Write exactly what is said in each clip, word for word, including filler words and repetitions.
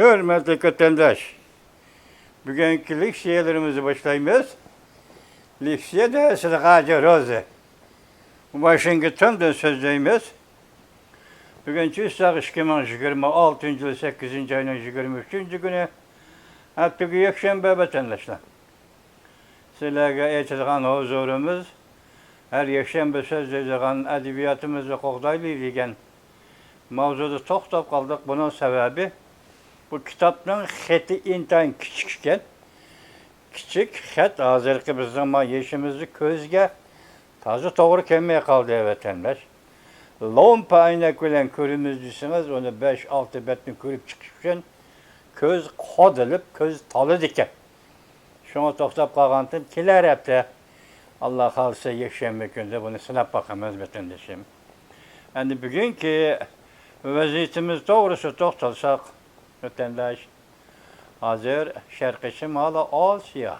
ھۆرمەتلىك ۋەتەنداش، بۈگۈنكى لېكسىيەلىرىمىزنى باشلايمىز. لېكسىيە دەرسىدە غاجا روزى، ۋاشىنگتوندىن سۆزلەيمىز. بۈگۈن چۈشساق ئىككى مىڭ يىگىرمە ئالتىنچى يىل سەككىزىنچى ئاينىڭ يىگىرمە ئۈچىنچى كۈنى، ئەتىگۈ يەكشەنبە ۋەتەنداشلار. سىلەرگە ئېيتىدىغان ھۇزۇرىمىز، ھەر يەكشەنبە سۆزلەيدىغان ئەدەبىياتىمىزنى قوغدايلى دېگەن ماۋزۇدا توختاپ قالدۇق. بۇنىڭ سەۋەبى، بۇ كىتابنىڭ خېتى ئىنتايىن كىچىك ئىكەن. كىچىك خەت ھازىرقى بىزنىڭ ما يېشىمىزدا كۆزگە تازا توغرا كەلمەي قالدى، ۋەتەنداش. لومپا ئەينەك بىلەن كۆرىمىز دېسىڭىز، ئۇنى بەش، ئالتە بەتنى كۆرۈپ چىقىش ئۈچۈن كۆز قادىلىپ، كۆز تالىدىكەن. شۇڭا توختاپ قالغانتىم، كېلەر ھەپتە، ئاللا خالىسا، يەكشەنبە كۈنىدە بۇنى سىناپ باقىمىز، ۋەتەندىشىم. ئەمدى بۈگۈنكى ۋەزىيىتىمىز توغرىسىدا توختالساق، ۋەتەنداش، ھازىر شەرقىي شىمالىي ئاسىيا،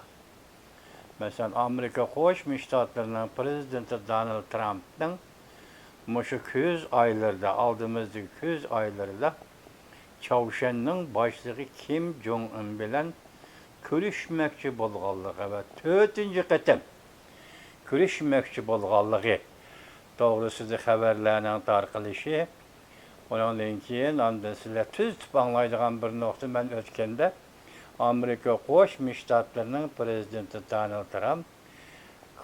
مەسىلەن، ئامېرىكا قوشما شتاتلىرىنىڭ پىرېزىدېنتى دونالد ترامپنىڭ مۇشۇ كۈز ئايلىرىدا، ئالدىمىزدىكى كۈز ئايلىرىدا چاۋشيەننىڭ باشلىقى كىم جوڭ ئۇن بىلەن كۆرۈشمەكچى بولغانلىقى ۋە تۆتىنچى قېتىم كۆرۈشمەكچى بولغانلىقى توغرىسىدا خەۋەرلەرنىڭ تارقىلىشى، ئۇنىڭدىن كېيىن ئاندىن سىلەر تۈزىتىپ ئاڭلايدىغان بىر نۇقتا، مەن ئۆتكەندە ئامېرىكا قوشما شتاتلىرىنىڭ پىرېزىدېنتى دونالد ترامپ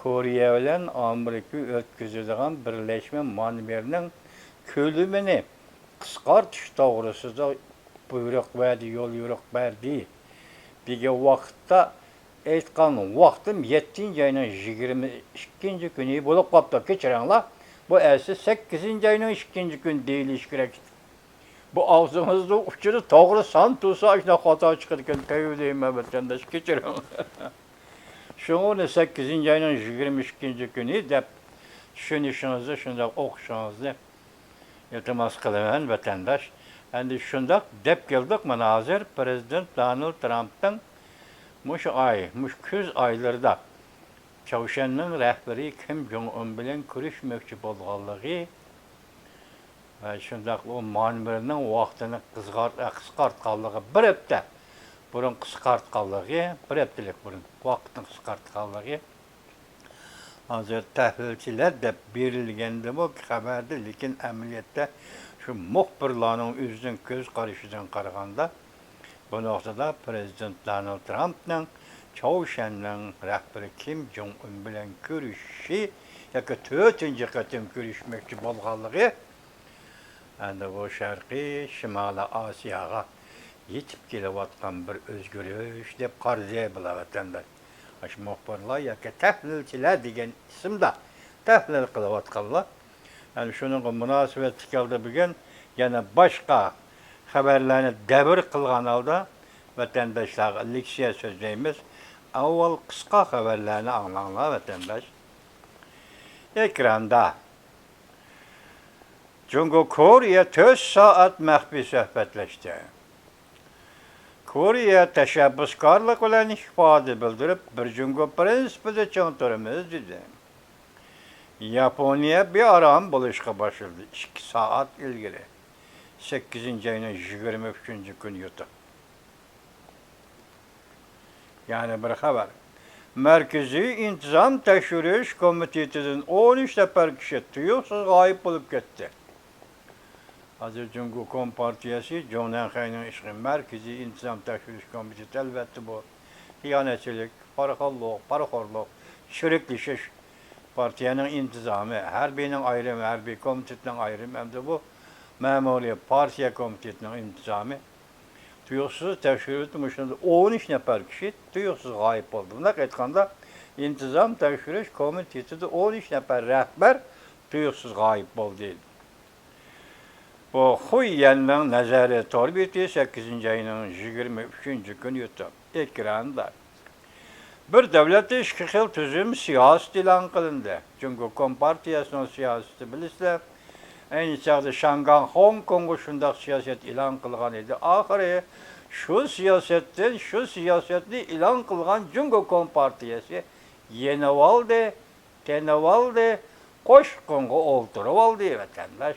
كورېيە بىلەن ئامېرىكا ئۆتكۈزىدىغان بىرلەشمە مانېۋىرنىڭ كۆلىمىنى قىسقارتىش توغرىسىدا بۇيرۇق بەردى، يوليورۇق بەردى دېگەن ۋاقىتتا، ئېيتقان ۋاقتىم يەتتىنچى ئاينىڭ يىگىرمە ئىككىنچى كۈنى بولۇپ قاپتۇ. كەچۈرۈڭلار، بۇ ئەسلى سەككىزىنچى ئاينىڭ ئىككىنچى كۈنى دېيىلىشى كېرەك. بۇ ئاغزىڭىزنىڭ ئۇچىدا توغرا سان تۇرسا، ئاشۇنداق خاتا چىقىدىكەن، تەۋبە دەيمەن، ۋەتەنداش، كەچۈرۈڭ. شۇڭا ئۇنى سەككىزىنچى ئاينىڭ يىگىرمە ئىككىنچى كۈنى دەپ چۈشىنىشىڭىزنى، شۇنداق ئوقۇشىڭىزنى ئىلتىماس قىلىمەن، ۋەتەنداش. ئەمدى شۇنداق دەپ كەلدۇق، مانا ھازىر پىرېزىدېنت دونالد ترامپنىڭ مۇشۇ ئاي، مۇشۇ كۈز ئايلىرىدا چاۋشيەننىڭ رەھبىرى كىم جوڭ ئۇن بىلەن كۆرۈشمەكچى بولغانلىقى، ۋە شۇنداق ئۇ مانېۋىرنىڭ ۋاقتىنى قىزغارت-، قىسقارتقانلىقى، بىر ھەپتە بۇرۇن قىسقارتقانلىقى، بىر ھەپتىلىك بۇرۇن ۋاقىتنى قىسقارتقانلىقى ھازىر تەھلىلچىلەر دەپ بېرىلگەندىمۇ خەۋەردە، لېكىن ئەمەلىيەتتە شۇ مۇخبىرلارنىڭ ئۆزىنىڭ كۆز قارىشىدىن قارىغاندا، بۇ نۇقتىدا پىرېزىدېنت دونالد ترامپنىڭ چاۋشيەننىڭ رەھبىرى كىم جوڭ ئۇن بىلەن كۆرۈشۈشى ياكى تۆتىنچى قېتىم كۆرۈشمەكچى بولغانلىقى، ئەمدى بۇ شەرقىي شىمالىي ئاسىياغا يېتىپ كېلىۋاتقان بىر ئۆزگىرىش دەپ قارىدى بۇلار، ۋەتەنداش. ئاشۇ مۇخبىرلار ياكى تەھلىلچىلەر دېگەن ئىسىمدا تەھلىل قىلىۋاتقانلار. يەنى شۇنىڭغا مۇناسىۋەتلىك ھالدا بۈگۈن يەنە باشقا خەۋەرلەرنى دەۋر قىلغان ھالدا ۋەتەنداشلارغا لېكسىيە سۆزلەيمىز. ئاۋۋال قىسقا خەۋەرلەرنى ئاڭلاڭلار، ۋەتەنداش. ئېكراندا جۇڭگو كورېيە تۆت سائەت مەخپىي سۆھبەتلەشتى. كورېيە تەشەببۇسكارلىق بىلەن ئىپادە بىلدۈرۈپ، بىر جۇڭگو پىرىنسىپىدا چىڭ تۇرىمىز، دېدى. ياپونىيە بىئارام بولۇشقا باشلىدى. ئىككى سائەت ئىلگىرى، سەككىزىنچى ئاينىڭ يىگىرمە ئۈچىنچى كۈنى يوتۇپ. يەنە بىر خەۋەر. مەركىزىي ئىنتىزام تەكشۈرۈش كومىتېتىدىن ئون ئۈچ نەپەر كىشى تۇيۇقسىز غايىب بولۇپ كەتتى. ھازىر جۇڭگو كومپارتىيەسى جۇڭنەنخەينىڭ ئىشقى مەركىزىي ئىنتىزام تەكشۈرۈش كومىتېتى، ئەلۋەتتە، بۇ خىيانەتچىلىك، پارىخورلۇق، پارىخورلۇق، چىرىكلىشىش، پارتىيەنىڭ ئىنتىزامى، ھەربىينىڭ ئايرىمى، ھەربىي كومىتېتنىڭ ئايرىمى، ئەمدى بۇ مەمۇرىي پارتىيە كومىتېتىنىڭ ئىنتىزامى. تۇيۇقسىز تەكشۈرۈۋېتىپ، مۇشۇندا ئون ئۈچ نەپەر كىشى تۇيۇقسىز غايىب بولدى. بۇنداق ئېيتقاندا، ئىنتىزام تەكشۈرۈش كومىتېتىدا ئون ئۈچ نەپەر رەھبەر تۇيۇقسىز غايىب بولدى. بۇ خۇييەننىڭ نەزەرىي تور بېتى، سەككىزىنچى ئاينىڭ يىگىرمە ئۈچىنچى كۈنى يوتۇپ. ئېكراندا. بىر دۆلەتتە ئىككى خىل تۈزۈم سىياسىتى ئېلان قىلىندى. جۇڭگو كومپارتىيەسىنىڭ سىياسىتى بىلىسىلەر. ئەينى چاغدا شياڭگاڭ خوڭكوڭغا شۇنداق سىياسەت ئېلان قىلغان ئىدى. ئاخىرى شۇ سىياسەتتىن، شۇ سىياسەتنى ئېلان قىلغان جۇڭگو كومپارتىيەسى يېنىۋالدى، تېنىۋالدى، قوشقۇنغا ئولتۇرۇۋالدى، ۋەتەنداش.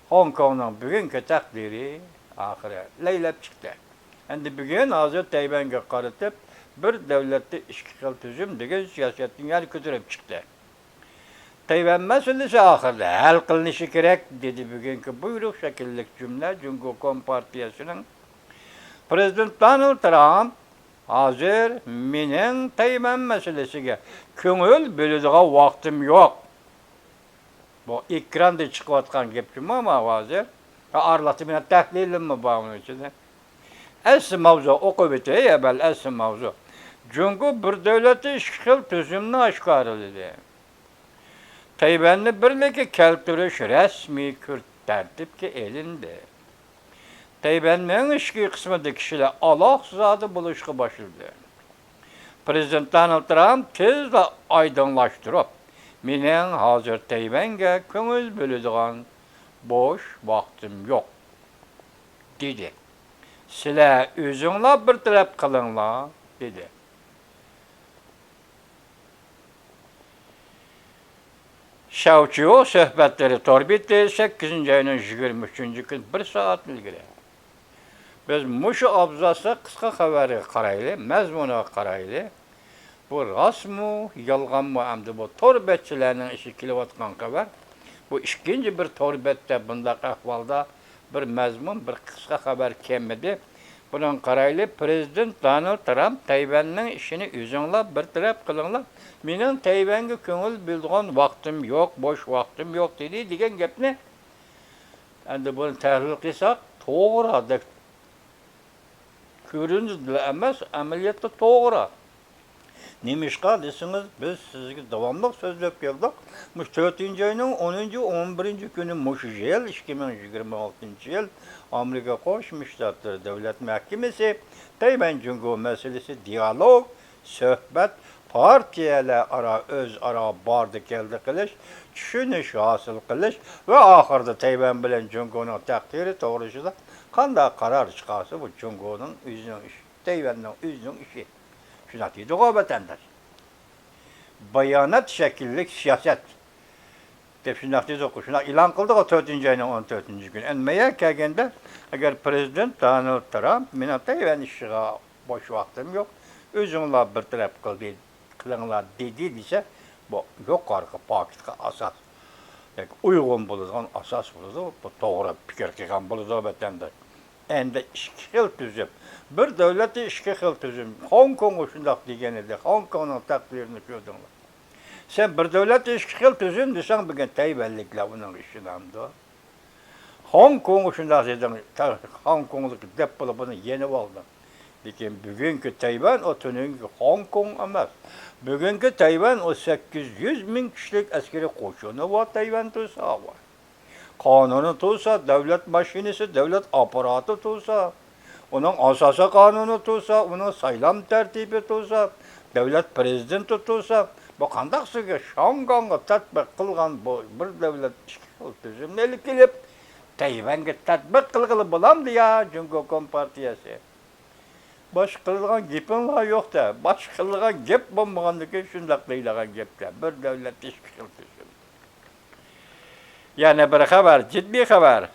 خوڭكوڭنىڭ بۈگۈنكى تەقدىرى ئاخىرى لەيلەپ چىقتى. ئەمدى بۈگۈن ھازىر تەيۋەنگە قارىتىپ بىر دۆلەتتە ئىككى خىل تۈزۈم دېگەن سىياسەتنى يەنە كۆتۈرۈپ چىقتى. تەيۋەن مەسىلىسى ئاخىرىدا ھەل قىلىنىشى كېرەك، دېدى بۈگۈنكى بۇيرۇق شەكىللىك جۈملە جۇڭگو كومپارتىيەسىنىڭ پرېزىدېنت دونالد ترامپ. ھازىر مېنىڭ تەيۋەن مەسىلىسىگە كۆڭۈل بۆلىدىغان ۋاقتىم يوق. بۇ ئېكراندا چىقىۋاتقان گەپ جۇمۇ ماۋۇ ھازىر. ئارىلىقتا مېنىڭ تەھلىلىممۇ بار ئۇنىڭ ئىچىدە. ئەسلى ماۋزۇ ئوقۇۋېتەي ئەۋۋەل، ئەسلى ماۋزۇ. جۇڭگو بىر دۆلەتتە ئىككى خىل تۈزۈمنى ئاشكارىلىدى. تەيۋەننى بىرلىككە كەلتۈرۈش رەسمىي كۈن تەرتىپكە ئېلىندى. تەيۋەننىڭ ئىچكى قىسمىدا كىشىلەر ئالاقزادە بولۇشقا باشلىدى. پرېزىدېنت دونالد ترامپ تېزلا ئايدىڭلاشتۇرۇپ، مېنىڭ ھازىر تەيۋەنگە كۆڭۈل بۆلىدىغان بوش ۋاقتىم يوق، دېدى. سىلەر ئۆزۈڭلار بىر تەرەپ قىلىڭلار، دېدى. شياۋچيۇ سۆھبەتلىرى تور بېتى، سەككىزىنچى ئاينىڭ يىگىرمە ئۈچىنچى كۈنى، بىر سائەت ئىلگىرى. بىز مۇشۇ ئابزاستا قىسقا خەۋەرگە قارايلى، مەزمۇنىغا قارايلى. بۇ راستمۇ، يالغانمۇ؟ ئەمدى بۇ تور بەتچىلەرنىڭ ئىچىگە كېلىۋاتقان خەۋەر. بۇ ئىككىنچى بىر تور بەتتە بۇنداق ئەھۋالدا بىر مەزمۇن، بىر قىسقا خەۋەر كەلمىدى. بۇنىڭغا قارايلى، پرېزىدېنت دونالد ترامپ تەيۋەننىڭ ئىشىنى ئۆزۈڭلار بىر تەرەپ قىلىڭلار، مېنىڭ تەيۋەنگە كۆڭۈل بۆلىدىغان ۋاقتىم يوق، بوش ۋاقتىم يوق، دېدى دېگەن گەپنى. ئەمدى بۇنى تەھلىل قىلساق، توغرا دەپ كۆرۈنىدىلا ئەمەس، ئەمەلىيەتتە توغرا. نېمىشقا دېسىڭىز، بىز سىزگە داۋاملىق سۆزلەپ كەلدۇق. مۇشۇ تۆتىنچى ئاينىڭ ئونىنچى، ئون بىرىنچى كۈنى مۇشۇ يىل، ئىككى مىڭ يىگىرمە ئالتىنچى يىل ئامېرىكا قوشما شتاتلىرى دۆلەت مەھكىمىسى تەيۋەن جۇڭگو مەسىلىسى دىئالوگ، سۆھبەت، پارتىيەلەر ئارا ئۆزئارا باردى كەلدى قىلىش، چۈشىنىش ھاسىل قىلىش ۋە ئاخىرىدا تەيۋەن بىلەن جۇڭگونىڭ تەقدىرى توغرىسىدا قانداق قارار چىقارسا، بۇ جۇڭگونىڭ ئۆزىنىڭ ئىشى، تەيۋەننىڭ ئۆزىنىڭ ئىشى. شۇنداق دېدىغۇ ۋەتەنداش. بايانات شەكىللىك سىياسەت دەپ شۇنداق دېدۇق، شۇنداق ئېلان قىلدۇق تۆتىنچى ئاينىڭ ئون تۆتىنچى كۈنى. ئەمما مەيە كەلگەندە، ئەگەر پرېزىدېنت دونالد ترامپ مېنىڭ تەيۋەن ئىشىغا بوش ۋاقتىم يوق، ئۆزۈڭلار بىر تەرەپ قىلدى، قىلىڭلار دېدى دېسە، بۇ يۇقىرىقى پاكىتقا ئاساس، ياكى ئۇيغۇن بولىدىغان ئاساس بولىدۇ، بۇ توغرا پىكىر قىلغان بولىدۇ ۋەتەنداش. ئەمدى ئىككى خىل تۈزۈم. بىر دۆلەتتە ئىككى خىل تۈزۈم. خوڭكوڭغا شۇنداق دېگەن ئىدى. خوڭكوڭنىڭ تەقدىرىنى كۆردۈڭلار. سەن بىر دۆلەتتە ئىككى خىل تۈزۈم دېسەڭ، بۈگۈن تەيۋەنلىكلەر ئۇنىڭغا ئىشىنەمدۇ؟ خوڭكوڭغا شۇنداق دېدىڭ، خوڭكوڭلۇق دەپ بولۇپ بۇنى يېنىۋالدىڭ. لېكىن بۈگۈنكى تەيۋەن ئۇ تۈنۈگۈنكى خوڭكوڭ ئەمەس. بۈگۈنكى تەيۋەن ئۇ سەككىز يۈز مىڭ كىشىلىك ئەسكىرىي قوشۇنى بار تەيۋەن تۇرسا بار. قانۇنى تۇرسا، دۆلەت ماشىنىسى، دۆلەت ئاپپاراتى تۇرسا، ئۇنىڭ ئاساسىي قانۇنى تۇرسا، ئۇنىڭ سايلام تەرتىپى تۇرسا، دۆلەت پرېزىدېنتى تۇرسا، بۇ قانداق سىزگە شياڭگاڭغا تەتبىق قىلغان بۇ بىر دۆلەت ئىككى خىل تۈزۈمنى ئېلىپ كېلىپ، تەيۋەنگە تەتبىق قىلغىلى بولامدۇ يا، جۇڭگو كومپارتىيەسى؟ باشقا قىلىدىغان گېپىڭلار يوق-دە. باشقا قىلىدىغان گەپ بولمىغاندىكىن شۇنداق دەيدىغان گەپتە. بىر دۆلەت ئىككى خىل تۈزۈم. يەنە بىر خەۋەر، جىددىي خەۋەر.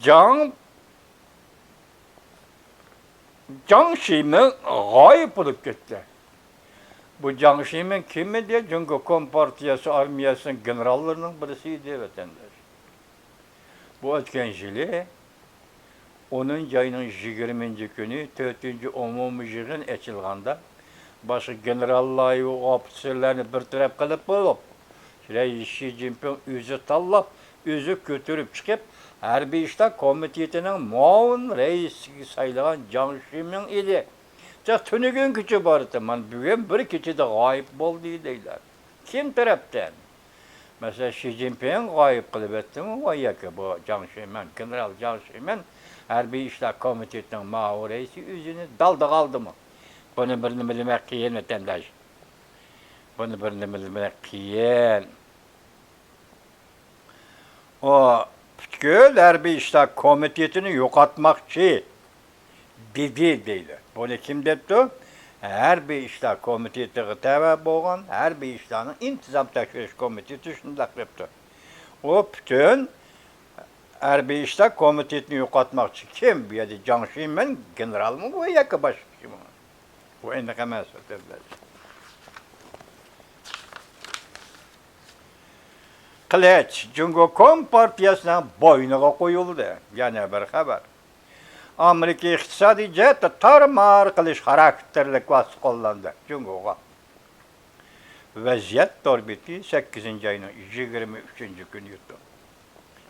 جاڭ، جاڭ شىمىڭ غايىب بولۇپ كەتتى. بۇ جاڭ شىمىڭ كىم ئىدى؟ جۇڭگو كومپارتىيەسى ئارمىيەسىنىڭ گېنېراللىرىنىڭ بىرسى ئىدى، ۋەتەنداش. بۇ ئۆتكەن يىلى ئونىنچى ئاينىڭ يىگىرمىنچى كۈنى تۆتىنچى ئومۇمىي يىغىن ئېچىلغاندا، باشقا گېنېراللار، ئوفىتسېرلارنى بىر تەرەپ قىلىپ بولۇپ، رەئىس شى جىنپىڭ ئۆزى تاللاپ، ئۆزى كۆتۈرۈپ چىقىپ، ھەربىي ئىشلار كومىتېتىنىڭ مۇئاۋىن رەئىسىگە سايلىغان جاڭ شىمىڭ ئىدى. تېخى تۈنۈگۈن كېچە بار ئىدى، مانا بۈگۈن بىر كېچىدە غايىب بولدى دەيدۇ. كىم تەرەپتىن؟ مەسىلەن، شى جىنپىڭ غايىب قىلىۋەتتىمۇ ۋە ياكى بۇ جاڭ شىمىن، گېنېرال جاڭ شىمىن ھەربىي ئىشلار كومىتېتىنىڭ مۇئاۋىن رەئىسى ئۆزىنى دالدىغا ئالدىمۇ؟ بۇنى بىر نېمە دېمەك قىيىن، ۋەتەنداش. بۇنى بىر نېمە دېمەك قىيىن. ئۇ پۈتكۈل ھەربىي ئىشلار كومىتېتىنى يوقاتماقچى دېدى دەيدۇ. بۇنى كىم دەپتۇ؟ ھەربىي ئىشلار كومىتېتىغا تەۋە بولغان ھەربىي ئىشلارنىڭ ئىنتىزام تەكشۈرۈش كومىتېتى شۇنداق دەپتۇ. ئۇ پۈتۈن ھەربىي ئىشلار كومىتېتىنى يوقاتماقچى كىم؟ بۇ يەردە جاڭ شىمىن گېنېرالمۇ بۇ ياكى باشقا كىم؟ بۇ ئېنىق ئەمەس، ۋەتەنداش. قىلىچ جۇڭگو كومپارتىيەسىنىڭ بوينىغا قويۇلدى. يەنە بىر خەۋەر. ئامېرىكا ئىقتىسادىي جەھەتتە تارمار قىلىش خاراكتېرلىك ۋاسىتە قوللاندى جۇڭگوغا. ۋەزىيەت تور بېتى، سەككىزىنچى ئاينىڭ يىگىرمە ئۈچىنچى كۈنى يۇتۇپ.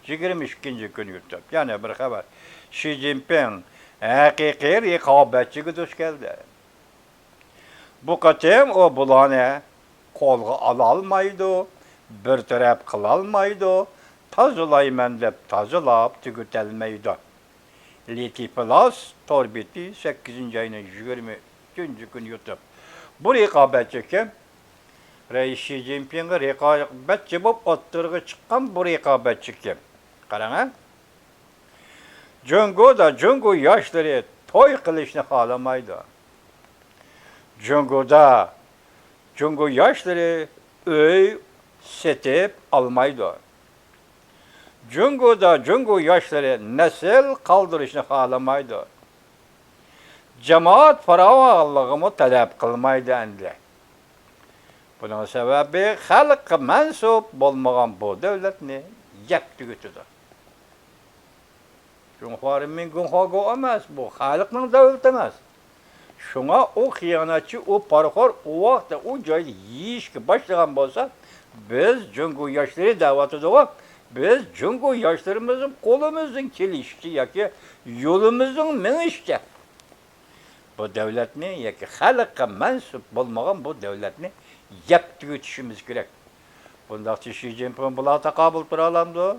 يىگىرمە ئىككىنچى كۈنى يۇتۇپ. يەنە بىر خەۋەر. شى جىنپىڭ ھەقىقىي رىقابەتچىگە دۇچ كەلدى. بۇ قېتىم ئۇ بۇلارنى قولغا ئالالمايدۇ، بىر تەرەپ قىلالمايدۇ، تازىلايمەن دەپ تازىلاپ تۈگىتەلمەيدۇ. لىتىپلاس تور بېتى، سەككىزىنچى ئاينىڭ يىگىرمە ئۈچىنچى كۈنى يۇتۇپ. بۇ رىقابەتچى كىم؟ رەئىس شى جىنپىڭغا رىقابەتچى بولۇپ ئوتتۇرىغا چىققان بۇ رىقابەتچى كىم؟ قاراڭ ھە. جۇڭگودا جۇڭگو ياشلىرى توي قىلىشنى خالىمايدۇ. جۇڭگودا جۇڭگو ياشلىرى ئۆي سېتىپ ئالمايدۇ. جۇڭگودا جۇڭگو ياشلىرى نەسىل قالدۇرۇشنى خالىمايدۇ. جامائەت پاراۋانلىقىمۇ تەلەپ قىلمايدۇ ئەمدى. بۇنىڭ سەۋەبى خەلققە مەنسۇپ بولمىغان بۇ دۆلەتنى يەپ تۈگىتىدۇ. جۇڭخۇا رېنمىن گۇڭخۇا گو ئەمەس، بۇ خەلقنىڭ دۆلىتى ئەمەس. شۇڭا ئۇ خىيانەتچى، ئۇ پارىخور ئۇ ۋاقىتتا ئۇ جايدا يېيىشكە باشلىغان بولسا، بىز جۇڭگو ياشلىرى دەۋاتىدىغۇ، بىز جۇڭگو ياشلىرىمىزنىڭ قولىمىزدىن كېلىشىچە ياكى يولىمىزنىڭ مېڭىشىچە بۇ دۆلەتنى ياكى خەلققە مەنسۇپ بولمىغان بۇ دۆلەتنى يەپ تۈگىتىشىمىز كېرەك. بۇنداقچە شى جىنپىڭ بۇلار تاقابىل تۇرالامدۇ؟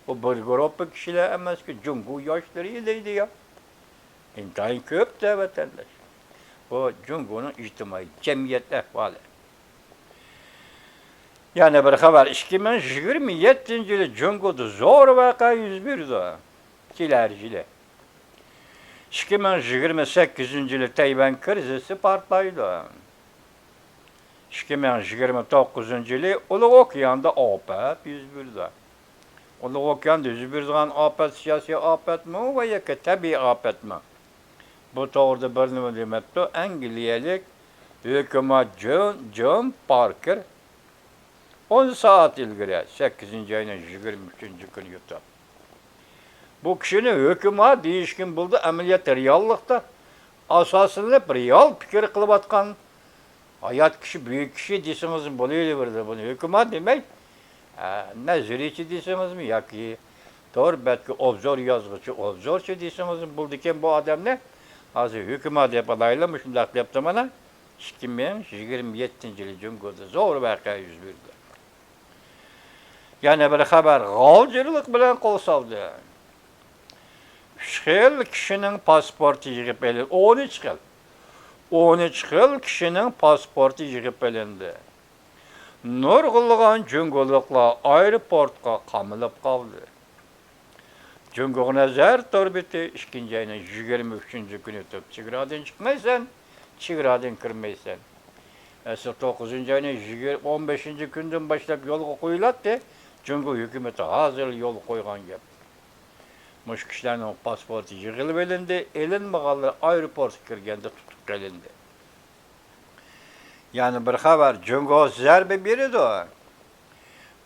ئۇ بىر گۇرۇپپا كىشىلەر ئەمەسكى، جۇڭگو ياشلىرى دەيدۇ يا. ئىنتايىن كۆپ دە ۋەتەنداش. بۇ جۇڭگونىڭ ئىجتىمائىي جەمئىيەت ئەھۋالى. يەنە بىر خەۋەر، ئىككى مىڭ يىگىرمە يەتتىنچى يىلى جۇڭگودا زور ۋەقە يۈز بېرىدۇ. كېلەر يىلى. ئىككى مىڭ يىگىرمە سەككىزىنچى يىلى تەيۋەن كىرىزىسى پارتلايدۇ. ئىككى مىڭ يىگىرمە توققۇزىنچى يىلى ئۇلۇغ ئوكياندا ئاپەت يۈز بېرىدۇ. ئۇلۇغ ئوكياندا يۈز بېرىدىغان ئاپەت سىياسىي ئاپەتمۇ ۋە ياكى تەبىئىي ئاپەتمۇ؟ بۇ توغرىدا بىر نېمە دېمەپتۇ ئەنگلىيەلىك ھۆكۈمەت جون، جون پاركېر. ئون سائەت ئىلگىرى، سەككىزىنچى ئاينىڭ يىگىرمە ئۈچىنچى كۈنى يۇتۇپ. بۇ كىشىنى ھۆكۈمەت دېيىشكىمۇ بولىدۇ، ئەمەلىيەتتە، رېئاللىقتا ئاساسلىنىپ رېئال پىكىر قىلىۋاتقان ھايات كىشى، بۈيۈك كىشى دېسىڭىزمۇ بولۇۋېرىدۇ. بۇنى ھۆكۈمەت دېمەي، ئە، نەزەرىيچى دېسىڭىزمۇ ياكى تور بەتكە ئوبزور يازغۇچى، ئوبزورچى دېسىڭىزمۇ بولىدىكەن بۇ ئادەمنى. ھازىر ھۆكۈمەت دەپ ئالايلى، مۇشۇنداق دەپتۇ مانا. ئىككى مىڭ يىگىرمە يەتتىنچى يىلى جۇڭگودا زور ۋەقە يۈز بەردى. يەنە بىر خەۋەر، غالجىرلىق بىلەن قول سالدى. ئۈچ خىل كىشىنىڭ پاسپورتى يىغىپ ئېلىندى. ئون ئۈچ خىل. ئون ئۈچ خىل كىشىنىڭ پاسپورتى يىغىپ ئېلىندى. نۇرغۇنلىغان جۇڭگولۇقلار ئايروپورتقا قامىلىپ قالدى. جۇڭگوغا نەزەر تور بېتى، ئىككىنچى ئاينىڭ يىگىرمە ئۈچىنچى كۈنى تۇرۇپ، چېگرادىن چىقمايسەن، چېگرادىن كىرمەيسەن. ئەسلى توققۇزىنچى ئاينىڭ يىگىرمە، ئون بەشىنچى كۈندىن باشلاپ يولغا قويۇلاتتى. جۇڭگو ھۆكۈمىتى ھازىرلا يولغا قويغان گەپ. مۇشۇ كىشىلەرنىڭ پاسپورتى يىغىلىۋېلىندى، ئېلىنمىغانلىرى ئايروپورتقا كىرگەندە تۇتۇپ قېلىندى. يەنە بىر خەۋەر، جۇڭگو زەربە بېرىدۇ.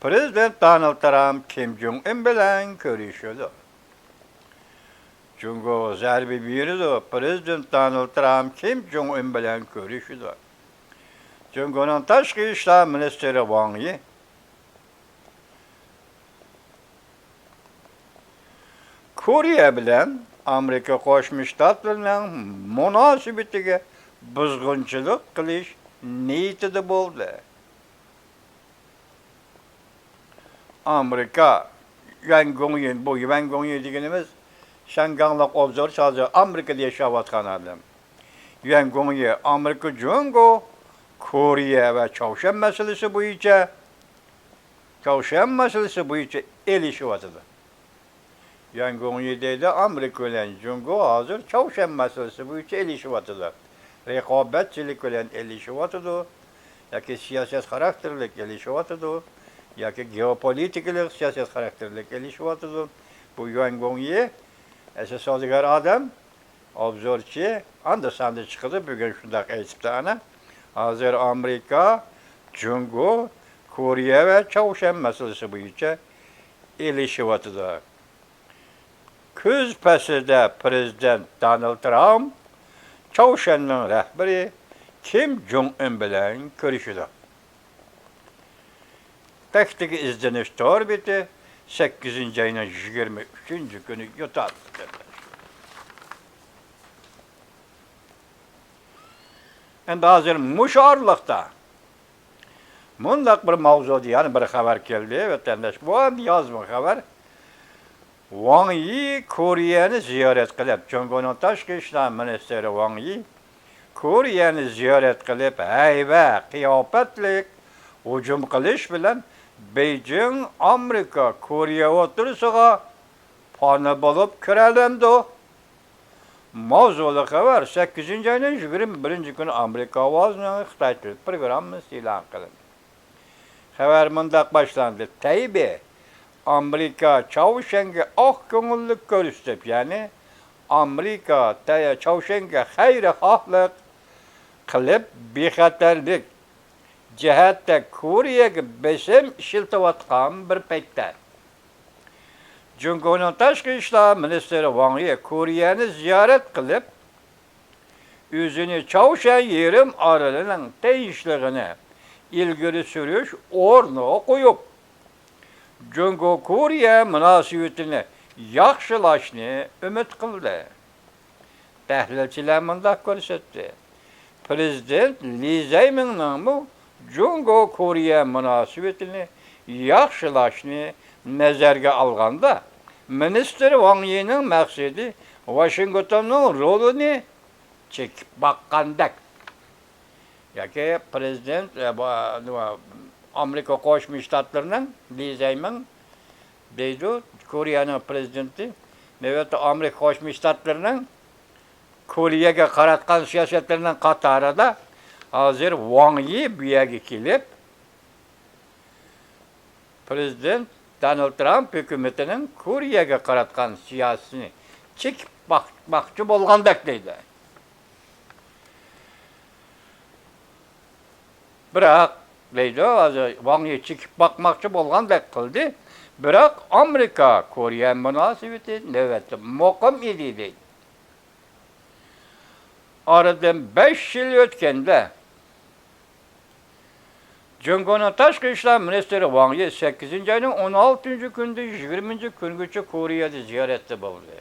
پىرېزىدېنت دونالد ترامپ كىم جۇڭ ئۇن بىلەن كۆرۈشىدۇ. جۇڭگو زەربە بېرىدۇ. پىرېزىدېنت دونالد ترامپ كىم جۇڭ ئۇن بىلەن كۆرۈشىدۇ. جۇڭگونىڭ تاشقى ئىشلار مىنىستىرى ۋاڭ يى كورېيە بىلەن ئامېرىكا قوشما شتاتلىرىنىڭ مۇناسىۋىتىگە بۇزغۇنچىلىق قىلىش نىيىتىدە بولدى. ئامېرىكا، يۈەن گۇڭيى، بۇ يۈەن گۇڭيى دېگىنىمىز شياڭگاڭلىق ئوبزورچى، ھازىر ئامېرىكىدا ياشاۋاتقان ئادەم. يۈەن گۇڭيى ئامېرىكا، جۇڭگو، كورېيە ۋە چاۋشيەن مەسىلىسى بويىچە، چاۋشيەن مەسىلىسى بويىچە ئېلىشىۋاتىدۇ. يۈەن گۇڭيى دەيدۇ، ئامېرىكا بىلەن جۇڭگو ھازىر چاۋشيەن مەسىلىسى بويىچە ئېلىشىۋاتىدۇ. رىقابەتچىلىك بىلەن ئېلىشىۋاتىدۇ. ياكى سىياسەت خاراكتېرلىك ئېلىشىۋاتىدۇ. ياكى گېئوپولىتىكىلىق سىياسەت خاراكتېرلىك ئېلىشىۋاتىدۇ. بۇ يۈەن گوڭيى ئەسلى سودىگەر ئادەم، ئوبزورچى، ئاندا-ساندا چىقىدۇ. بۈگۈن شۇنداق ئېيتىپتۇ ئانا. ھازىر ئامېرىكا، جۇڭگو، كورېيە ۋە چاۋشيەن مەسىلىسى بويىچە ئېلىشىۋاتىدۇ. كۈز پەسلىدە پىرېزىدېنت دونالد ترامپ چاۋشيەننىڭ رەھبىرى كىم جوڭ ئۇن بىلەن كۆرۈشىدۇ. تەكتىكى ئىزدىنىش تور بېتى سەككىزىنچى ئاينىڭ يىگىرمە ئۈچىنچى كۈنى يوتاپ. ئەمدى ھازىر مۇشۇ ئارىلىقتا مۇنداق بىر ماۋزۇدا يەنە بىر خەۋەر كەلدى، ۋەتەنداش. بۇ ئەمدى يازما خەۋەر. ۋاڭ يى كورېيەنى زىيارەت قىلىپ، جۇڭگونىڭ تاشقى ئىشلار مىنىستىرى ۋاڭ يى كورېيەنى زىيارەت قىلىپ، ھەيۋە، قىياپەتلىك ھۇجۇم قىلىش بىلەن بېيجىڭ، ئامېرىكا، كورېيە ئوتتۇرىسىغا پانا بولۇپ كىرەلەمدۇ؟ ماۋزۇلۇق خەۋەر سەككىزىنچى ئاينىڭ يىگىرمە بىرىنچى كۈنى ئامېرىكا ئاۋازىنىڭ خىتاي تىل پروگراممىسى ئېلان قىلىندى. خەۋەر مۇنداق باشلاندى: تەيبېي ئامېرىكا چاۋشيەنگە ئاق كۆڭۈللۈك كۆرسىتىپ، يەنى ئامېرىكا تەي-، چاۋشيەنگە خەيرىخاھلىق قىلىپ، بىخەتەرلىك جەھەتتە كورېيەگە بېسىم ئىشلىتىۋاتقان بىر پەيتتە، جۇڭگونىڭ تاشقى ئىشلار مىنىستىرى ۋاڭ يى كورېيەنى زىيارەت قىلىپ، ئۆزىنى چاۋشيەن يېرىم ئارىلىنىڭ تىنچلىقىنى ئىلگىرى سۈرۈش ئورنىغا قويۇپ، جۇڭگو كورېيە مۇناسىۋىتىنى ياخشىلاشنى ئۈمىد قىلدى. تەھلىلچىلەر مۇنداق كۆرسەتتى: پىرېزىدېنت لى زەيمىڭنىڭمۇ جۇڭگو كورېيە مۇناسىۋىتىنى ياخشىلاشنى نەزەرگە ئالغاندا، مىنىستىر ۋاڭ يىنىڭ مەقسىتى ۋاشىنگتوننىڭ رولىنى چېكىپ باققاندەك. ياكى پىرېزىدېنت، ئە، بۇ، نېمە، ئامېرىكا قوشما شتاتلىرىنىڭ لى زەيمىڭ دەيدۇ، كورېيەنىڭ پىرېزىدېنتى. نۆۋەتتە ئامېرىكا قوشما شتاتلىرىنىڭ كورېيەگە قاراتقان سىياسەتلىرىنىڭ قاتارىدا ھازىر ۋاڭ يى بۇ يەرگە كېلىپ، پىرېزىدېنت دونالد ترامپ ھۆكۈمىتىنىڭ كورېيەگە قاراتقان سىياسىتىنى چېكىپ باقماقچى بولغاندەك دەيدۇ. بىراق، دەيدۇ، ھازىر ۋاڭ يى چېكىپ باقماقچى بولغاندەك قىلدى. بىراق، ئامېرىكا كورېيە مۇناسىۋىتى نۆۋەتتە مۇقىم ئىدى، دەيدۇ. ئارىدىن بەش يىل ئۆتكەندە، جۇڭگونىڭ تاشقى ئىشلار مىنىستىرى ۋاڭ يى سەككىزىنچى ئاينىڭ ئون ئالتىنچى كۈنىدىن يىگىرمىنچى كۈنگىچە كورېيەدە زىيارەتتە بولدى.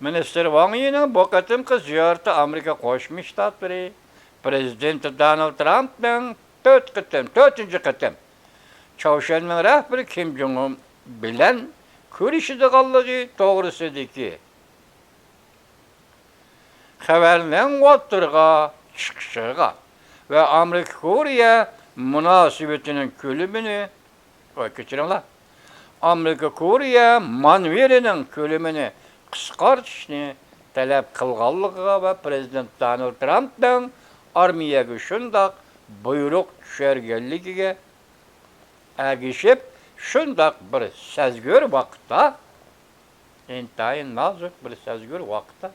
مىنىستىر ۋاڭ يىنىڭ بۇ قېتىمقى زىيارىتى ئامېرىكا قوشما شتاتلىرى پىرېزىدېنتى دونالد ترامپنىڭ تۆت قېتىم، تۆتىنچى قېتىم چاۋشيەننىڭ رەھبىرى كىم جوڭ ئۇن بىلەن كۆرۈشىدىغانلىقى توغرىسىدىكى خەۋەرنىڭ ئوتتۇرىغا چىقىشىغا ۋە ئامېرىكا كورېيە مۇناسىۋىتىنىڭ كۆلىمىنى، ۋە كەچۈرۈڭلار، ئامېرىكا كورېيە مانېۋىرىنىڭ كۆلىمىنى قىسقارتىشنى تەلەپ قىلغانلىقىغا ۋە پىرېزىدېنت دونالد ترامپنىڭ ئارمىيەگە شۇنداق بۇيرۇق چۈشۈرگەنلىكىگە ئەگىشىپ، شۇنداق بىر سەزگۈر ۋاقىتتا، ئىنتايىن نازۇك بىر سەزگۈر ۋاقىتتا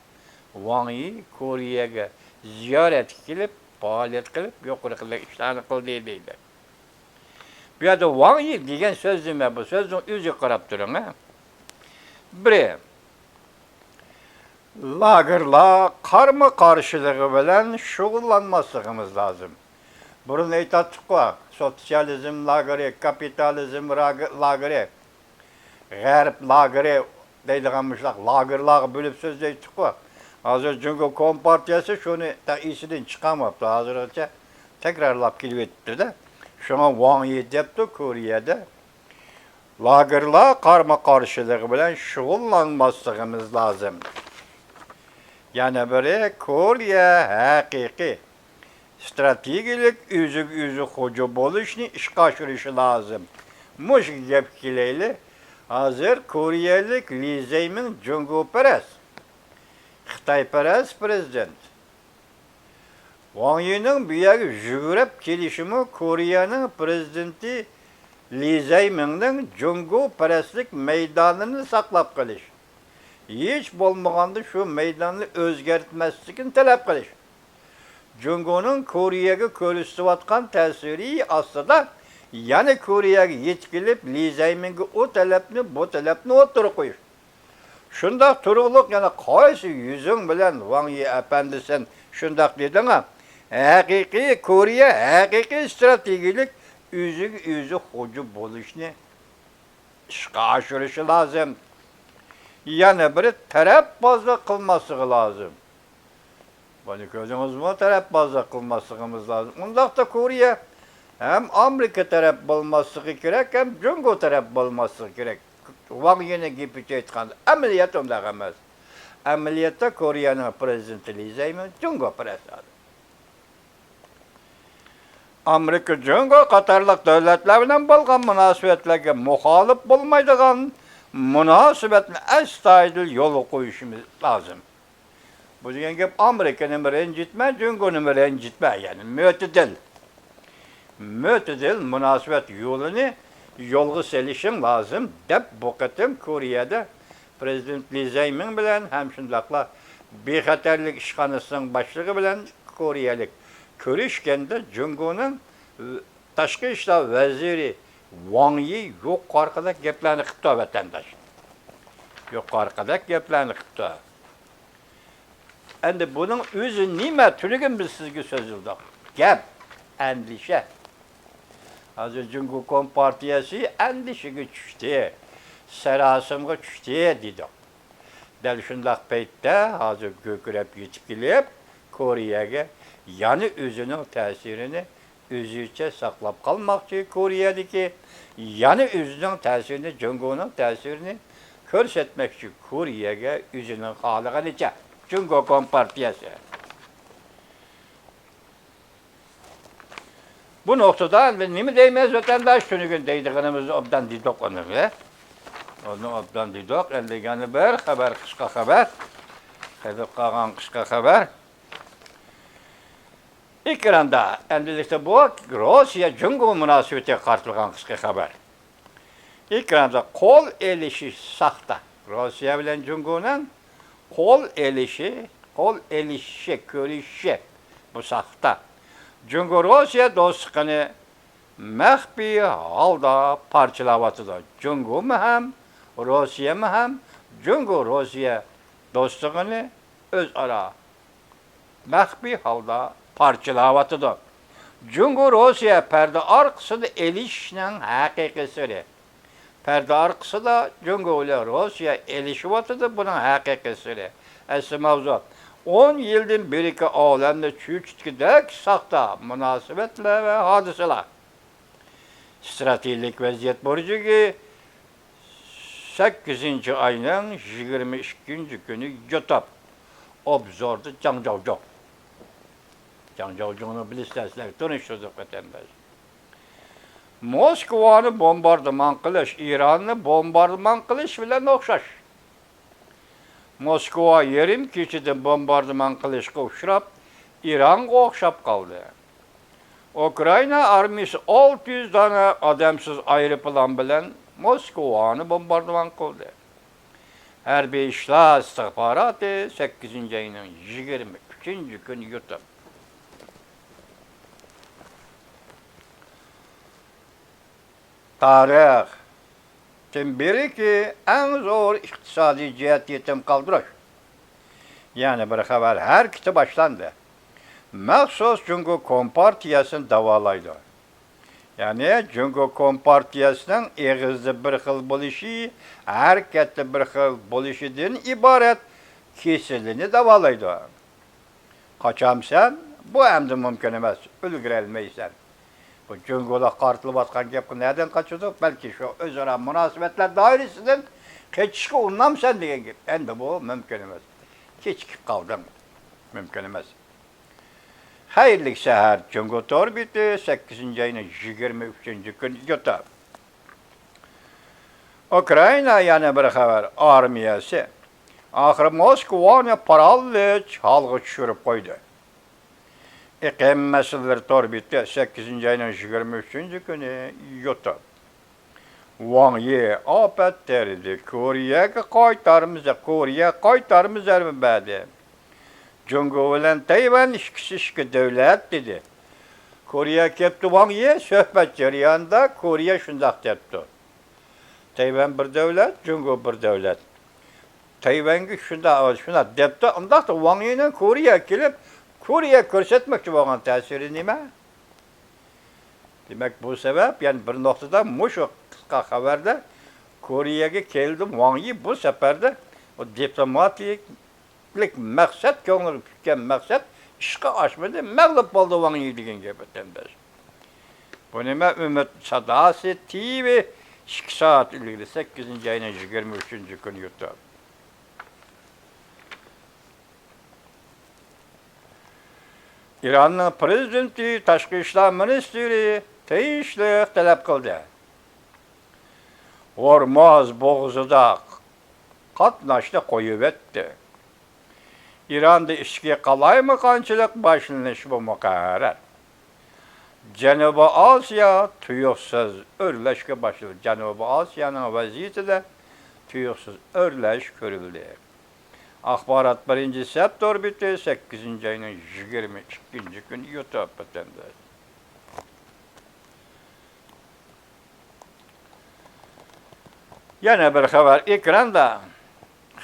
ۋاڭ يى كورېيەگە زىيارەتكە كېلىپ، پائالىيەت قىلىپ، يۇقىرىقىدەك ئىشلارنى قىلدى دەيدۇ. بۇ يەردە ۋاڭ يى دېگەن سۆز نېمە؟ بۇ سۆزنىڭ ئۆزىگە قاراپ تۇرۇڭ، ھە. بىرى، لاگېرلار قارمۇ قارشىلىقى بىلەن شۇغۇللانماسلىقىمىز لازىم. بۇرۇن ئېيتاتتۇققۇ، سوتسىيالىزم لاگېرى، كاپىتالىزم راگې-، لاگېرى، غەرب لاگېرى دەيدىغان مۇشۇنداق لاگېرلارغا بۆلۈپ سۆزلەيتتۇققۇ. ھازىر جۇڭگو كومپارتىيەسى شۇنى تېخى ئېسىدىن چىقارماپتۇ، ھازىرغىچە تەكرارلاپ كېلىۋېتىپتۇ-دە. شۇڭا ۋاڭ يى دەپتۇ كورېيەدە. لاگېرلار قارمۇ-قارشىلىقى بىلەن شۇغۇللانماسلىقىمىز لازىم. يەنە بىرى، كورېيە ھەقىقىي ئىستراتېگىيەلىك ئۆزىگە ئۆزى خوجا بولۇشنى ئىشقا ئاشۇرۇشى لازىم. مۇشۇ گەپكە كېلەيلى، ھازىر كورېيەلىك لى زەيمىڭ جۇڭگوپەرەس، خىتايپەرەس پىرېزىدېنت. ۋاڭ يىنىڭ بۇ يەرگە يۈگرەپ كېلىشىمۇ كورېيەنىڭ پىرېزىدېنتى لى زەيمىڭنىڭ جۇڭگوپەرەسلىك مەيدانىنى ساقلاپ قېلىش، ھېچ بولمىغاندا شۇ مەيداننى ئۆزگەرتمەسلىكىنى تەلەپ قىلىش، جۇڭگونىڭ كورېيەگە كۆرسىتىۋاتقان تەسىرى ئاستىدا يەنە كورېيەگە يېتىپ كېلىپ، لى زەيمىنگە ئۇ تەلەپنى، بۇ تەلەپنى ئوتتۇرىغا قويۇش. شۇنداق تۇرۇقلۇق يەنە قايسى يۈزۈڭ بىلەن ۋاڭ يى ئەپەندى سەن شۇنداق دېدىڭ؟ ھەقىقىي كورېيە ھەقىقىي ئىستراتېگىيىلىك ئۆزىگە ئۆزى خوجا بولۇشنى ئىشقا ئاشۇرۇشى لازىم. يەنە بىرى تەرەپبازلىق قىلماسلىقى لازىم. بۇنى كۆردىڭىزمۇ؟ تەرەپبازلىق قىلماسلىقىمىز لازىم. ئۇنداقتا كورېيە ھەم ئامېرىكا تەرەپ بولماسلىقى كېرەك، ھەم جۇڭگو تەرەپ بولماسلىقى كېرەك. ۋاڭ يىنىڭ گېپىچە ئېيتقاندا، ئەمەلىيەت ئۇنداق ئەمەس. ئەمەلىيەتتە كورېيەنىڭ پىرېزىدېنتى لى زەيمىن جۇڭگو پىرېزىدېنتى. ئامېرىكا، جۇڭگو قاتارلىق دۆلەتلەر بىلەن بولغان مۇناسىۋەتلەرگە مۇخالىپ بولمايدىغان مۇناسىۋەتنى ئەستايىدىل يولغا قويۇشىمىز لازىم. بۇ دېگەن گەپ ئامېرىكىنىمۇ رەنجىتمە، جۇڭگونىمۇ رەنجىتمە، يەنى مۆتىدىل، مۆتىدىل مۇناسىۋەت يولىنى يولغا سېلىشىڭ لازىم، دەپ بۇ قېتىم كورېيەدە پىرېزىدېنت لى زەيمىڭ بىلەن ھەم شۇنداقلا بىخەتەرلىك ئىشخانىسىنىڭ باشلىقى بىلەن كورېيەلىك كۆرۈشكەندە، جۇڭگونىڭ تاشقى ئىشلار ۋەزىرى ۋاڭ يى يۇقىرىقىدەك گەپلەرنى قىپتۇ، ۋەتەنداش. يۇقىرىقىدەك گەپلەرنى قىپتۇ. ئەمدى بۇنىڭ ئۆزى نېمە؟ تۈنۈگۈن بىز سىزگە سۆزلىدۇق. گەپ، ئەندىشە. ھازىر جۇڭگو كومپارتىيەسى ئەندىشىگە چۈشتى، ساراسىمىغا چۈشتى دېدۇق. دەل شۇنداق پەيتتە ھازىر گۈركىرەپ يېتىپ كېلىپ، كورېيەگە يەنە ئۆزىنىڭ تەسىرىنى ئۆزىچە ساقلاپ قالماقچى، كورېيەدىكى يەنە ئۆزىنىڭ تەسىرىنى، جۇڭگونىڭ تەسىرىنى كۆرسەتمەكچى كورېيەگە ئۆزىنىڭ خالىغىنىچە. جۇڭگو كومپارتىيەسى. بۇ نۇقتىدا ئەمدى نېمە دەيمىز، ۋەتەنداش؟ تۈنۈگۈن دەيدىغىنىمىزنى ئوبدان دېدۇق ئۇنى. ئۇنى ئوبدان دېدۇق. ئەمدى يەنە بىر خەۋەر، قىسقا خەۋەر. قېلىپ قالغان قىسقا خەۋەر. ئېكراندا ئەمدىلىكتە بۇ روسىيە جۇڭگو مۇناسىۋىتىگە قارىتىلغان قىسقا خەۋەر. ئېكراندا قول ئېلىشىش ساختا. روسىيە بىلەن جۇڭگونىڭ قول ئېلىشى، قول ئېلىشىشى، كۆرۈشۈشى، بۇ ساختا. جۇڭگو روسىيە دوستلۇقىنى مەخپىي ھالدا پارچىلاۋاتىدۇ. جۇڭگومۇ ھەم، روسىيەمۇ ھەم، جۇڭگو روسىيە دوستلۇقىنى ئۆزئارا مەخپىي ھالدا پارچىلاۋاتىدۇ. جۇڭگو روسىيە پەردە ئارقىسىدا ئېلىشىشنىڭ ھەقىقىي سىرى. پەردە ئارقىسىدا جۇڭگو بىلەن روسىيە ئېلىشىۋاتىدۇ، بۇنىڭ ھەقىقىي سىرى. ئەسلى ماۋزۇ، ئون يىلدىن بېرىكى ئالەمنى چۆچۈتكۈدەك ساختا مۇناسىۋەتلەر ۋە ھادىسىلەر. ئىستراتېگىيەلىك ۋەزىيەت بۇرجىكى سەككىزىنچى ئاينىڭ يىگىرمە ئىككىنچى كۈنى يۇتۇپ، ئوبزوردا جاڭ جاۋجۇڭ. جاڭ جاۋجۇڭنى بىلىسىلەر، سىلەرگە تونۇشتۇردۇق ۋەتەنداش. موسكۋانى بومباردىمان قىلىش ئىراننى بومباردىمان قىلىش بىلەن ئوخشاش. موسكۋا يېرىم كېچىدە بومباردىمان قىلىشقا ئۇچراپ، ئىرانغا ئوخشاپ قالدى. ئۇكرائىنا ئارمىيىسى ئالتە يۈز دانە ئادەمسىز ئايروپىلان بىلەن موسكۋانى بومباردىمان قىلدى. ھەربىي ئىشلار ئىستىخباراتى سەككىزىنچى ئاينىڭ يىگىرمە ئۈچىنچى كۈنى يۇتۇپ. تارىختىن بېرىكى ئەڭ زور ئىقتىسادىي جەھەتتە يېتىم قالدۇرۇش. يەنە بىر خەۋەر ھەرىكىتى باشلاندى. مەخسۇس جۇڭگو كومپارتىيەسىنى داۋالايدۇ. يەنى جۇڭگو كومپارتىيەسىنىڭ ئېغىزدا بىر خىل بولۇشى، ھەرىكەتتە بىر خىل بولۇشىدىن ئىبارەت كېسىلىنى داۋالايدۇ. قاچامسەن؟ بۇ ئەمدى مۇمكىن ئەمەس، ئۈلگۈرەلمەيسەن. بۇ جۇڭگوغا قارىتىلىۋاتقان گەپكە نەدىن قاچىدۇ؟ بەلكى شۇ ئۆزئارا مۇناسىۋەتلەر دائىرىسىدىن قېچىشقا ئۇنامسەن دېگەن گەپ. ئەمدى بۇ مۇمكىن ئەمەس. كېچىكىپ قالدىڭ. مۇمكىن ئەمەس. خەيرلىك سەھەر، جۇڭگو تور بېتى، سەككىزىنچى ئاينىڭ يىگىرمە ئۈچىنچى كۈنى يۇتۇپ. ئۇكرائىنا يەنە بىر خەۋەر، ئارمىيەسى ئاخىرى موسكۋانى پارالىچ ھالغا چۈشۈرۈپ قويدى. ئېقىم مەسىلىلىرى تور بېتى، سەككىزىنچى ئاينىڭ يىگىرمە ئۈچىنچى كۈنى يۇتۇپ. ۋاڭ يى ئاپەت تېرىدى. كورېيەگە قايتارما زە-، كورېيە قايتارما زەربە بەردى. جۇڭگو بىلەن تەيۋەن ئىككىسى ئىككى دۆلەت دېدى. كورېيە كەپتۇ ۋاڭ يى، سۆھبەت جەريانىدا كورېيە شۇنداق دەپتۇ. تەيۋەن بىر دۆلەت، جۇڭگو بىر دۆلەت. تەيۋەنگە شۇنداق، شۇنداق دەپتۇ. ئۇنداقتا ۋاڭ يىنىڭ كورېيەگە كېلىپ، كورېيە كۆرسەتمەكچى بولغان تەسىرى نېمە؟ دېمەك، بۇ سەۋەب، يەنى بىر نۇقتىدا مۇشۇ قىسقا خەۋەردە كورېيەگە كەلدىم، ۋاڭ يى بۇ سەپەردە بۇ دىپلوماتىكلىق مەقسەت، كۆڭلىگە پۈككەن مەقسەت ئىشقا ئاشمىدى، مەغلۇپ بولدى ۋاڭ يى دېگەن گەپ ۋەتەنداش. بۇ نېمە؟ ئۈمىد ساداسى تىۋى ئىككى سائەت ئىلگىرى، سەككىزىنچى ئاينىڭ يىگىرمە ئۈچىنچى كۈنى يۇتۇپ. ئىراننىڭ پىرېزىدېنتى تاشقى ئىشلار مىنىستىرى تىنچلىق تەلەپ قىلدى. ھورمۇز بوغۇزىدا قاتناشنى قويۇۋەتتى. ئىراندا ئىچكى قالايمىقانچىلىق باشلىنىشى مۇقەررەر. جەنۇبىي ئاسىيا تۇيۇقسىز ئۆرلەشكە باشلىدى. جەنۇبىي ئاسىيانىڭ ۋەزىيىتىدە تۇيۇقسىز ئۆرلەش كۆرۈلدى. ئاخبارات بىرىنچى سەپ تور بېتى، سەككىزىنچى ئاينىڭ يىگىرمە ئىككىنچى كۈنى يۇتۇپ ئۆتەمدە. يەنە بىر خەۋەر ئېكراندا.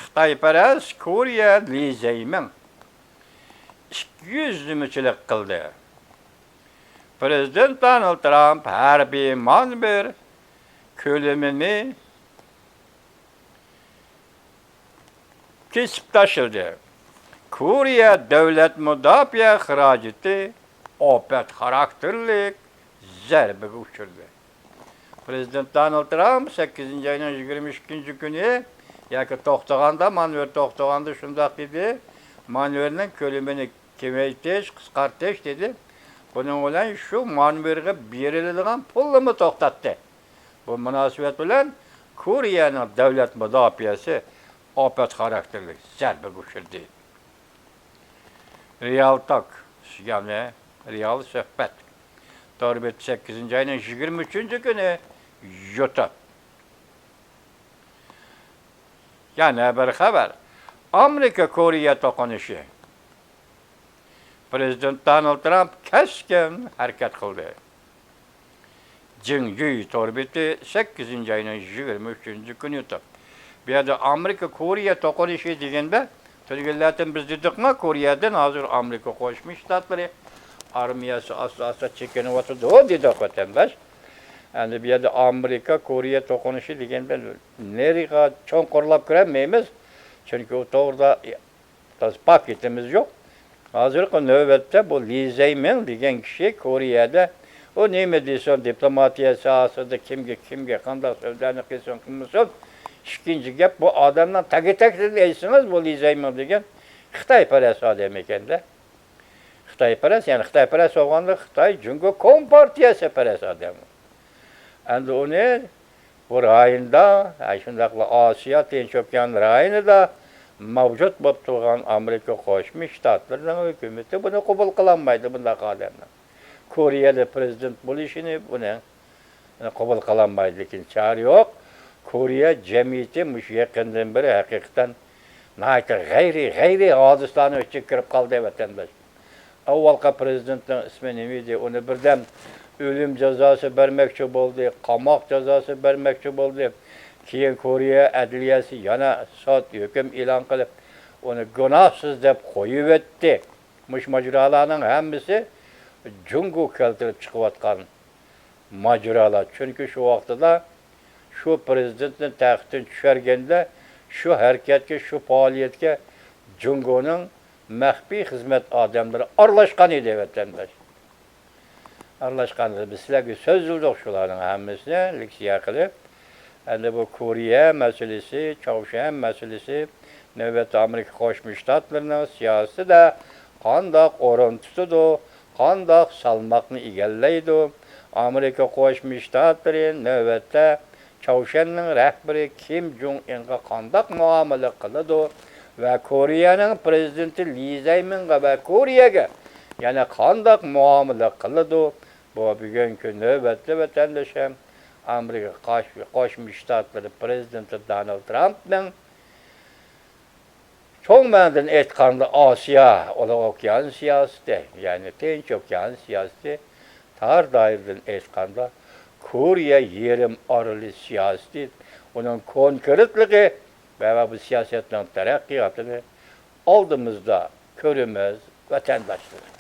خىتايپەرەس كورېيە لى زەيمىڭ ئىككى يۈزلىمىچىلىك قىلدى. پىرېزىدېنت دونالد ترامپ ھەربىي مانېۋىر كۆلىمىنى كېسىپ تاشلىدى. كورېيە دۆلەت مۇداپىئە خىراجىتى ئاپەت خاراكتېرلىك زەربىگە ئۇچرىدى. پىرېزىدېنت دونالد ترامپ سەككىزىنچى ئاينىڭ يىگىرمە ئىككىنچى كۈنى ياكى توختىغاندا، مانېۋىر توختىغاندا شۇنداق دېدى، مانېۋىرنىڭ كۆلىمىنى كېمەيتىش، قىسقارتىش دېدى. بۇنىڭ بىلەن شۇ مانېۋىرغا بېرىلىدىغان پۇلنىمۇ توختاتتى. بۇ مۇناسىۋەت بىلەن كورېيەنىڭ دۆلەت مۇداپىئەسى ئاپەت خاراكتېرلىك زەربىگە ئۇچرىدى. رېئال تاك، يەنى رېئال سۆھبەت. تور بېتى سەككىزىنچى ئاينىڭ يىگىرمە ئۈچىنچى كۈنى يۇتۇپ. يەنە بىر خەۋەر. ئامېرىكا كورېيە توقۇنۇشى. پىرېزىدېنت دونالد ترامپ كەسكىن ھەرىكەت قىلدى. جىڭيۈي تور بېتى سەككىزىنچى ئاينىڭ يىگىرمە ئۈچىنچى كۈنى يۇتۇپ. بۇ يەردە ئامېرىكا كورېيە توقۇنۇشى دېگەندە، تۈنۈگۈنلەردىن بىز دېدۇقما، كورېيەدىن ھازىر ئامېرىكا قوشما شتاتلىرى ئارمىيەسى ئاستا-ئاستا چېكىنىۋاتىدۇ دېدۇق، ۋەتەنداش. ئەمدى بۇ يەردە ئامېرىكا كورېيە توقۇنۇشى دېگەندە نېرىغا چوڭقۇرلاپ كىرەلمەيمىز. چۈنكى ئۇ توغرىدا تازا پاكىتىمىز يوق. ھازىرقى نۆۋەتتە بۇ لى زەيمىڭ دېگەن كىشى كورېيەدە ئۇ نېمە دېسۇن، دىپلوماتىيە ساھەسىدە كىمگە، كىمگە قانداق سۆزلەرنى قىلسۇن، قىلمىسۇن. ئىككىنچى گەپ، بۇ ئادەمنىڭ تەگى-تەكتىدىن ئېيتسىڭىز، بۇ لى زەيمىڭ دېگەن خىتايپەرەس ئادەم ئىكەن-دە. خىتايپەرەس، يەنى خىتايپەرەس بولغاندا خىتاي جۇڭگو كومپارتىيەسىپەرەس ئادەم. ئەمدى ئۇنى بۇ رايوندا، ھە، شۇنداقلا ئاسىيا تىنچ ئوكيان رايونىدا مەۋجۇت بولۇپ تۇرغان ئامېرىكا قوشما شتاتلىرىنىڭ ھۆكۈمىتى بۇنى قوبۇل قىلالمايدۇ، بۇنداق ئادەمنىڭ كورېيەدە پىرېزىدېنت بولۇشىنى، بۇنى قوبۇل قىلالمايدۇ. لېكىن چارە يوق. كورېيە جەمئىيىتى مۇشۇ يېقىندىن بېرى ھەقىقەتەن ناھايىتى غەيرىي، غەيرىي ھادىسىلەرنىڭ ئىچىگە كىرىپ قالدى، ۋەتەنداش. ئاۋۋالقى پىرېزىدېنتنىڭ ئىسمى نېمە ئىدى؟ ئۇنى بىردەم ئۆلۈم جازاسى بەرمەكچى بولدى، قاماق جازاسى بەرمەكچى بولدى. كېيىن كورېيە ئەدلىيەسى يەنە سوت ھۆكۈم ئېلان قىلىپ، ئۇنى گۇناھسىز دەپ قويۇۋەتتى. مۇشۇ ماجىرالارنىڭ ھەممىسى جۇڭگو كەلتۈرۈپ چىقىۋاتقان ماجىرالار. چۈنكى شۇ ۋاقتىدا شۇ پىرېزىدېنتنى تەختتىن چۈشۈرگەندە، شۇ ھەرىكەتكە، شۇ پائالىيەتكە جۇڭگونىڭ مەخپىي خىزمەت ئادەملىرى ئارىلاشقان ئىدى، ۋەتەنداش. ئارىلاشقان ئىدى. بىز سىلەرگە سۆزلىدۇق شۇلارنىڭ ھەممىسىنى لېكسىيە قىلىپ. ئەمدى بۇ كورېيە مەسىلىسى، چاۋشيەن مەسىلىسى نۆۋەتتە ئامېرىكا قوشما شتاتلىرىنىڭ سىياسىتىدە قانداق ئورۇن تۇتىدۇ، قانداق سالماقنى ئىگىلەيدۇ؟ ئامېرىكا قوشما شتاتلىرى نۆۋەتتە چاۋشيەننىڭ رەھبىرى كىم جۇڭ ئىنغا قانداق مۇئامىلە قىلىدۇ ۋە كورېيەنىڭ پىرېزىدېنتى لى زەيمىنغا ۋە كورېيەگە يەنە قانداق مۇئامىلە قىلىدۇ؟ بۇ بۈگۈنكى نۆۋەتتە ۋەتەندىشىم ئامېرىكا قاش-، قوشما شتاتلىرى پرېزىدېنتى دونالد ترامپنىڭ چوڭ مەنىدىن ئېيتقاندا، ئاسىيا ئۇلۇغ ئوكيان سىياسىتى، يەنى تىنچ ئوكيان سىياسىتى، تار دائىرىدىن ئېيتقاندا، كورېيە يېرىم ئارىلى سىياسىتى، ئۇنىڭ كونكرېتلىقى ۋە بۇ سىياسەتنىڭ تەرەققىياتىنى ئالدىمىزدا كۆرىمىز، ۋەتەنداشلىرىم.